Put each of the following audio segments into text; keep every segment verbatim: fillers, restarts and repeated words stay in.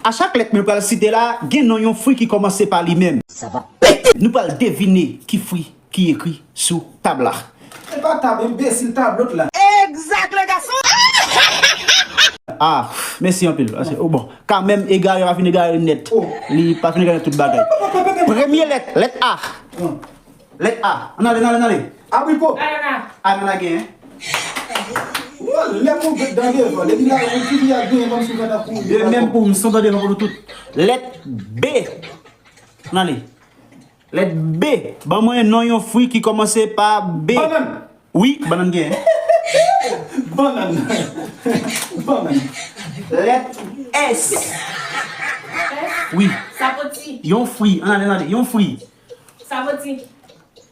A chak lèt mwen pral site la, gen non yon fwi ki kòmanse pa li menm. Sa va pete! Nou pral devine ki fwi ki ekri sou tab la. Se pa tab, enbesil, tab lòt la. Egzak, le gason! Ah, mèsi anpil. Mèsi. Oh, bon. Kanmenm, egare pa fin egare nèt. Oh. Li pa fin egare tout bagay. Premye lèt, lèt A. Non. Lèt A. Ann ale, ann ale, ann ale. Abriko. Anana. Anana genyen. Lè move dan devan, depi la ou ki di a genyen kòmsi ou gentan kouri. E menm pou m santan devan pou nou tout. Lèt B. Ann ale. Lèt B. Ban mwen non yon fwi ki kòmanse pa B. Bannann. Wi, bannann genyen. Bannann. Bannann. Lèt S. Wi. Sapoti. Yon fwi. Ann ale, ann ale. Yon fwi. Sapoti.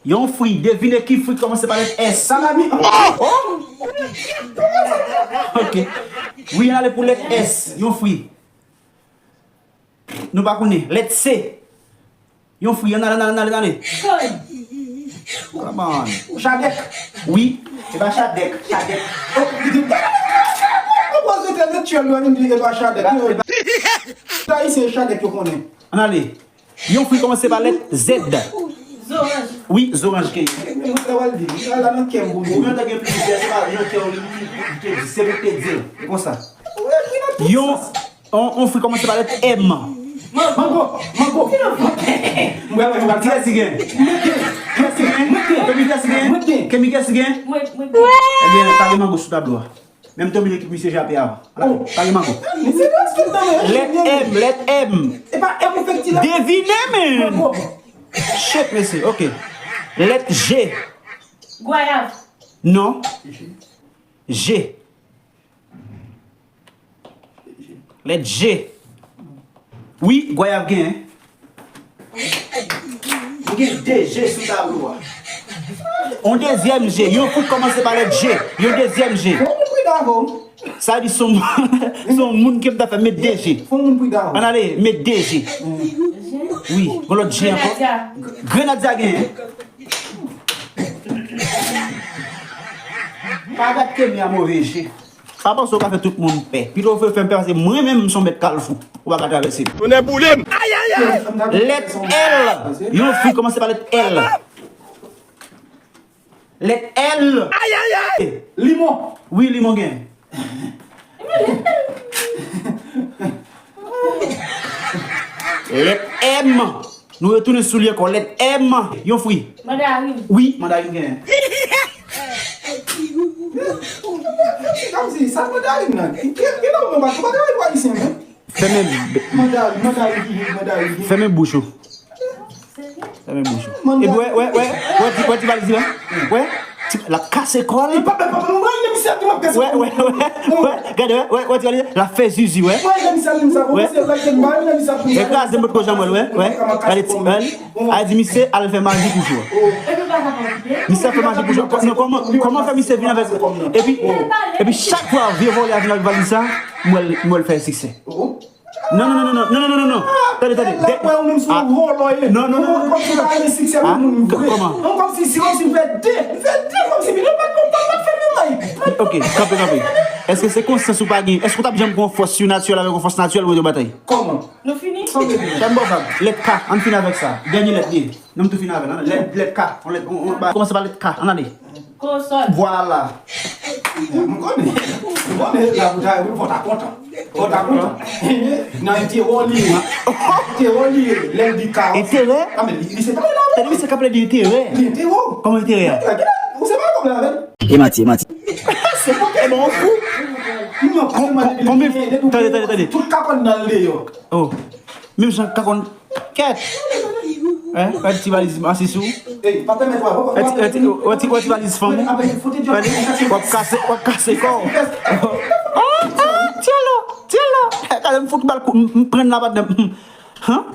Yon fwi. Devine ki fwi k kòmanse pa lèt S. Salami. Oh! Ok. Wi, ann ale pou lèt S. Yon fwi. Nou pa konnen. Lèt C. Yon fwi. Ann ale, ann ale, ann ale, ann ale. Kòn. Come on. Chadèk. Wi. Se pa chadèk. Chadèk. Oh, ou poze entèlektyèl yo, vin di e pa chadèk. Ayisyen chadèk yo konnen. Ann ale. Yon fwi kòmanse pa lèt Z. Zoranj. Wi, zoranj ke. Men mwen ta pral di, li la nan kè m pou li. Ou menm ta gen plizyè, se pa nan kè w li, li te di, se pou te di l. E konsa. Yon, yon, yon fwi kòmanse pa lèt M. Mango, mango. Mwen, mwen, mwen, kiyès ki gen? Kiyès ki gen? Kemi, kiyès ki gen? Kemi, kiyès ki gen? Mwen, mwen. Ebyen, pa gen mango sou tablo a. Menm Tommy ki misye jape avan. Oh. Pa gen mango. Misye te eksplik nan men. Lèt M, lèt M. E pa M ou fè ti la. Devine, men. Mango. Shit, mesye. Ok. Lèt G. Gwayav. Non. G. Lèt G. Wi, gwayav genyen. Ou gen de G sou tablo a. On dezyèm G. Yon fwi kòmanse pa lèt G. Yon dezyèm G. Fò moun prida avè w. Sa di son, son moun ke m ta fè met de G. Fò moun prida avè w. Ann ale, met de G. Wi, yon lòt G ankò. Grenadya. Grenadya genyen. Pa gad Kemi a move je. Pa panse w ka fè tout moun pè. Pito w fè, fè m pè pase mwen menm m se yon mèt kalfou. Ou pa ka travèse m. Tonnè boule m! Ayayay! Lèt L. Yon fwi kòmanse pa lèt L. Lèt L. Ayayay! Limon. Wi, limon gen. Lèt M. Nou retounen sou li ankò. Lèt M. Yon fwi. Mandarin. Wi, mandarin genyen. Kòmsi, sa mandarin nan? Ki, ki, ki nan ou pa, ou pa travay pou ayisyen, men? Fèmen. Mandarin, mandarin ki, mandarin ki. Fèmen bouch ou. Fèmen bouch ou. Epi, wè, wè, wè, wè, ti, wè, ti valiz li, wè. Wè, ti, l ap kase kò l. Papa, papa, mwen, menm si ap kase kò. Wè, wè, wè, wè, gade, wè, wè, wè, ti valiz, l ap fè zizi, wè. Wè, menm si ap, menm si ap, wè. Ekraze m potko janm wè l, wè, wè. Gade, ti, wè. A di misye al fè maji pou jwe. Misye al fè maji pou jwe. Kòman, kòman, kòman fè misye vin avèk, epi, epi chak fwa vye vòlè a vin avèk valiz sa, m wè l, m wè l fè siksè. Non, non, non, non, non. Tande, tande. Dè-, ah, non, non, non, non, non. Kòman? Kòmsi, se kòmsi m fè de. M fè de kòmsi, men yo pa t, pa t fè menm bagay. Ok, kanpe, kanpe. Èske se konsyans ou pa gen? Èske w t ap janm gen yon fòs sinatirèl avèk yon fòs natirèl pou w te batay? Kòman? Nou fini? Fè m bon vag. Lèt K, ann fini avèk sa. Dènye lèt li ye. Nou m tou fini avè l, ann. Lèt, lèt K. On lèt, on, on, ba, kòmanse pa lèt K. Ann ale. Konsòn. Vwala. M konnen. M konnen la pou ta, pou ta kontan. Pou ta kontan. Nan enterè li ye. Enterè li ye. Lè l di K. Enterè? A, men li, li se pa la. Tande misye k ap di enterè. Li enterè. Kòman enterè a? Ou se pa kòm la avè l. E manti, e manti. Se pa. E bon, ou fou? Non, paske mwen, depi, depi, tande, tande, tande. Tout kakòn nan l deyò. Oh. Menm jan kakòn. Kèt! Hein? Gad ti valiz masi sou. Ey, pa pèmèt w a, w a, w a, ti, w a ti, w a ti valiz fanm ou. Gad, w ap kase, w ap kase kò w. Oh, oh, Tyelo, Tyelo. Gade m fout bal kou, m, m pran nan patnè m. Hein?